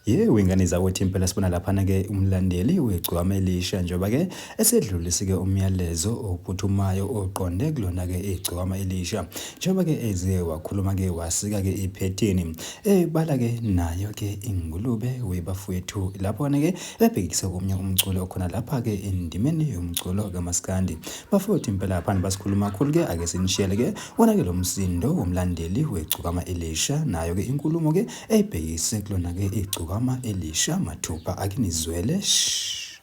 Yewu ingane zakwethu impela sibona laphana-ke umlandeli wegcokama elisha njengoba-ke esedlulise-ke umyalezo ophuthumayo oqonde kulona-ke igcokama elisha njengoba-ke eze wakhuluma-ke wasika-ke iphethini ebala-ke nayo-ke ingulube webafowethu laphona-ke ebhekise komunye umculo okhona lapha-ke endimeni yomculo kamaskandi. Bafowethu impela phambi basikhuluma kakhulu-ke ake sinishiyele-ke wona-ke lo msindo womlandeli wegcokama elisha nayo-ke inkulumo-ke Eyibhekise kulona-ke igcokama elisha mathupha akinizwele shh.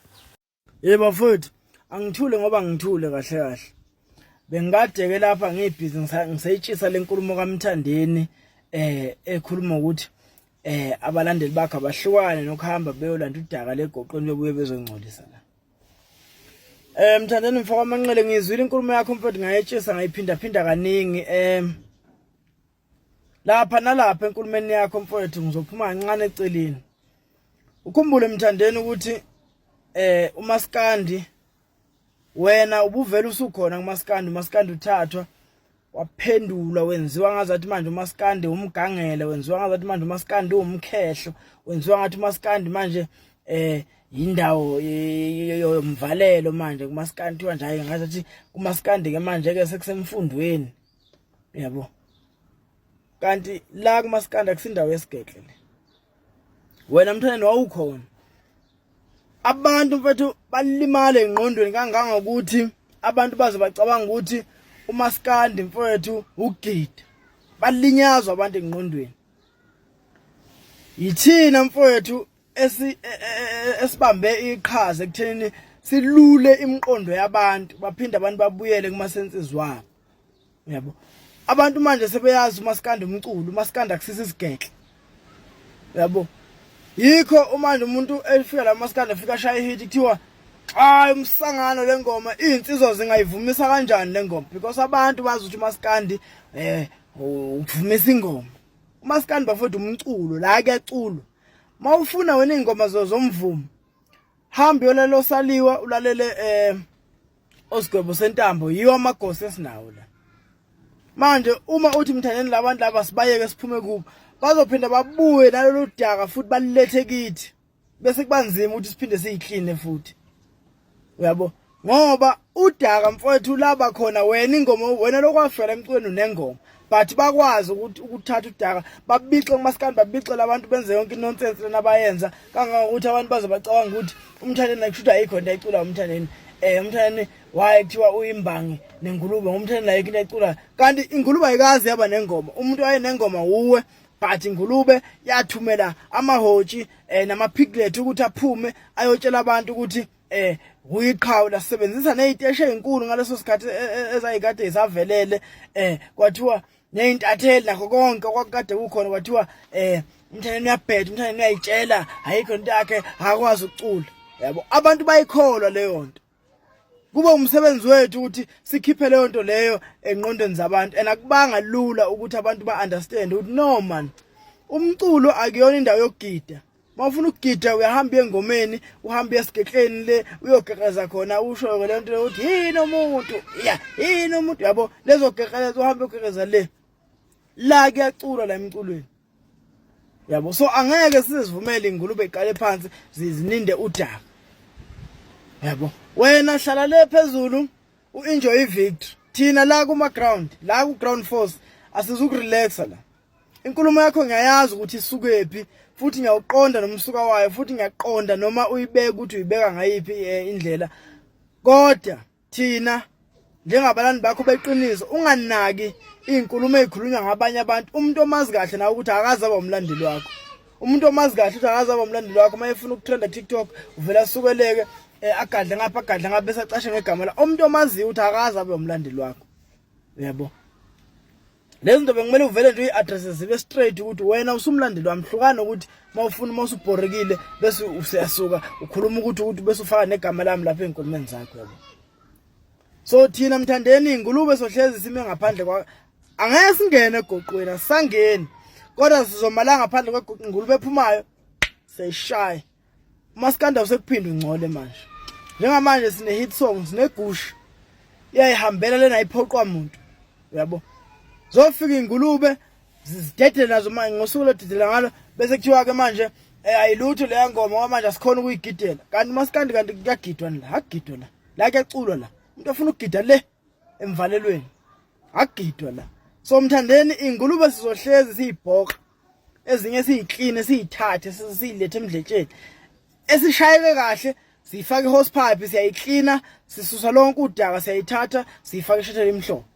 Hey bafowethu, angithule ngoba ngithule kahle kahle. Bengikade ke lapha ngibhizi ngisayitshisa lenkulumo kaMthandeni ekhuluma ukuthi abalandeli bakhe abahlukane nokuhamba beyolanda udaka legoqweni bebuye bezongcolisa la. Mthandeni mfo kwaManqele ngizwile inkulumo yakho mfowethu ngayetshisa ngayiphinda phinda kaningi Lapha nalapha enkulumeni yakho mfowethu ngizophuma kancane eceleni. Ukhumbule Mthandeni ukuthi uMaskandi wena ubuvela usukhona kuMaskandi, uMaskandi uthathwa waphendulwa wenziwa ngazathi manje uMaskandi umgangela, wenziwa ngazathi manje uMaskandi umkhehlo, wenziwa ngathi uMaskandi manje indawo yomvalelo manje kuMaskandi kuthiwa nje hayi ngazathi kuMaskandi ke manje ke sekusemfundweni. Yabo. Kanti la kumaskanda kusindawo yesigedle le. Wena mthane wawukhona. Abantu mfethu balimale engqondweni kangangokuthi abantu baze bacabanga ukuthi umaskandi mfethu ugida. Balinyazwa abantu engqondweni. Yithina mfowethu esi e, e, e, esibambe iqhaza ekuthenini silule imiqondo yabantu baphinde abantu babuyele kuma senses wabo. Yabo. Abantu manje sebeyazi umaskandi umculo, umaskandi akusisa isigekle. Yabo. Yikho manje umuntu efika la umaskandi efika ashaya ihit kuthiwa hayi umsangano lengoma izinsizwa zingayivumisa kanjani lengoma because abantu bazi ukuthi umaskandi uvumisa ingoma. Umaskandi bafowethu umculo la kuyaculwa. Mawufuna wena izingoma zomvumo hamba uyolalela osaliwa ulalele osigwebo sentambo yiwo amagosi esinawo la manje uma uthi mthandeni labantu laba sibayeke siphume kubo bazophinda babuye nalolu daka futhi balilethe kithi bese kuba nzima ukuthi siphinde siyikline futhi uyabo ngoba udaka mfowethu laba khona wena ingoma wena lokwafela emculweni unengoma but bakwazi ukuthi ukuthatha udaka babixe kumaskandi babixe labantu benze yonke inonsense lena abayenza kangangokuthi abantu baze bacabanga ukuthi umthandeni akushuthi ayikho into ayicula umthandeni umthandeni waye kuthiwa uyimbangi nengulube ngumthandeni ayikho into ayicula kanti ingulube ayikazi yaba nengoma umuntu wayenengoma wuwe but ingulube yathumela amahotshi nama-piglet ukuthi aphume ayotshela abantu ukuthi uyiqhawe lasebenzisa neziteshi ezinkulu ngaleso sikhathi e, e, ezayikade isavelele kwathiwa nezintatheli nakho konke okwakukade kukhona kwathiwa umthaneni uyabheda umthaneni uyayitshela ayikho into yakhe akwazi ukucula yabo abantu bayikholwa leyo nto kube umsebenzi wethu ukuthi sikhiphe leyo nto leyo engqondweni zabantu and akubanga lula ukuthi abantu ba understand ukuthi no man umculo akuyona indawo yokugida. Mawufuna ukugida uyahamba uye engomeni, uhambe uye esigekleni le uyogeqeza khona usho ke lento ukuthi yini umuntu, ya yini umuntu yabo lezo geqeza uhambe uyogeqeza le. La kuyaculwa la emculweni. Yabo so angeke sizivumele ingulube iqale phansi zininde udaka. Yabo wena hlala le phezulu uenjoy victory. Thina la kuma ground, la ku ground force asizukurelaxa la. Inkulumo yakho ngiyayazi ukuthi isukephi futhi ngiyawuqonda nomsuka wayo futhi ngiyaqonda noma uyibeka ukuthi uyibeka ngayiphi indlela kodwa thina njengabalandi bakho beqiniso unganaki izinkulumo ezikhulunywa ngabanye abantu umuntu omazi kahle nawe ukuthi akaze aba umlandeli wakho umuntu omazi kahle ukuthi akaze aba umlandeli wakho uma efuna ukutrenda TikTok uvela asukeleke agadle ngapha agadle ngapha bese acashe ngegama la umuntu omaziyo ukuthi akaze abe umlandeli wakho uyabo. Lezi zinto bekumele uvele nje uyi-address zibe straight ukuthi wena usumlandeli wami hlukana ukuthi uma ufuna uma usubhorekile bese usiyasuka ukhuluma ukuthi ukuthi bese ufaka negama lami lapha ey'nkulumeni zakho yabo. So thina mthandeni ingulube sohlezi sime ngaphandle kwa angeke singene egoqweni asisangeni kodwa sizoma la ngaphandle kwegoqo ingulube ephumayo seyishaya. Umaskanda usekuphinda ungcole manje. Njengamanje sine hit song sinegusha. Iyayihambela lena ayiphoqwa muntu. Uyabo? Zofika ingulube zidedele nazo manje ngosuku lodedela ngalo bese kuthiwa ke manje Eh ayilutho leya ngoma ngoba manje asikhona ukuyigidela. Kanti masikandi kanti kuyagidwa la, akugidwa la. La kuyaculwa la. Umuntu ofuna ukugida le emvalelweni. Akugidwa la. So mthandeni ingulube sizohlezi siyibhoka. Ezinye siyikline siyithathe sizilethe emdletsheni. Esishayeke kahle siyifaka ihorse pipe siyayiklina sisusa lonke udaka siyayithatha siyifaka eshethe elimhlophe.